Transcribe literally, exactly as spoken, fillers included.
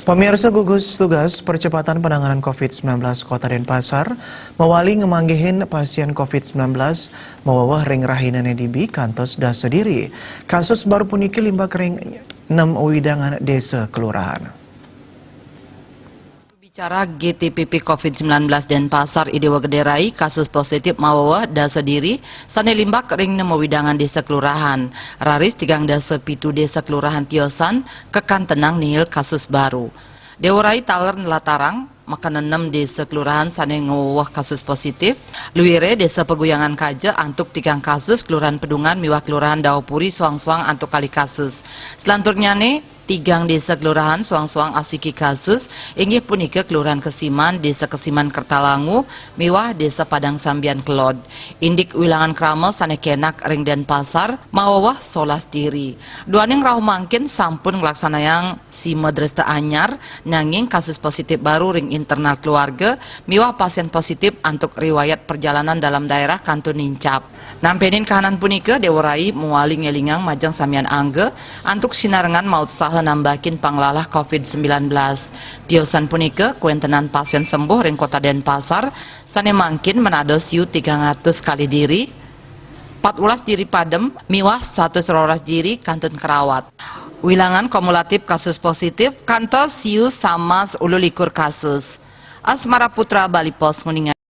Pamirsa, gugus tugas percepatan penanganan covid sembilan belas Kota Denpasar mawali ngemanggihin pasien covid sembilan belas maweweh ring rahina Nedibi kantos dasa diri. Kasus baru puniki limbak ring enem wewidangan desa kelurahan. Bicara G T P P covid sembilan belas Denpasar, I Dewa Gede Rai, kasus positif maweweh dasa diri sane limbak ring enem wewidangan desa kelurahan. Raris tigang dasa pitu desa kelurahan tiosan kakantenang nihil kasus baru. Dewa Rai taler nlatarang, maka enem desa kelurahan sane ngweweh kasus positif. Luire desa Paguyangan kaja antuk tigang kasus, kelurahan Pedungan miwah kelurahan Daupuri soang-soang antuk kalih kasus. Selanturnyane, tigang desa kelurahan soang-soang asiki kasus, inggih punika kelurahan Kesiman, desa Kesiman Kertalangu, miwah desa Padang Sambian Kelod. Indik wilangan krama sane kenak ring Denpasar, maweweh solas diri. Duaning rauh mangkin sampun nglaksanayang sima dresta anyar, nanging kasus positif baru ring internal keluarga miwah pasien positif antuk riwayat perjalanan dalam daerah kantun nincap. Nampenin kahanan punika, Dewa Rai mawali ngelingang majeng samian angga antuk sinarengan mautsaha nambakin panglalah covid sembilan belas. Tiosan punika kawentenan pasien sembuh ring Kota Denpasar sane mangkin menado siu tigang atus kalih diri, patbelas diri padem, miwah satus roras diri kantun karawat. Wilangan kumulatif kasus positif kantos siu samas ulu likur kasus. Asmara Putra, Bali Post, nguninga.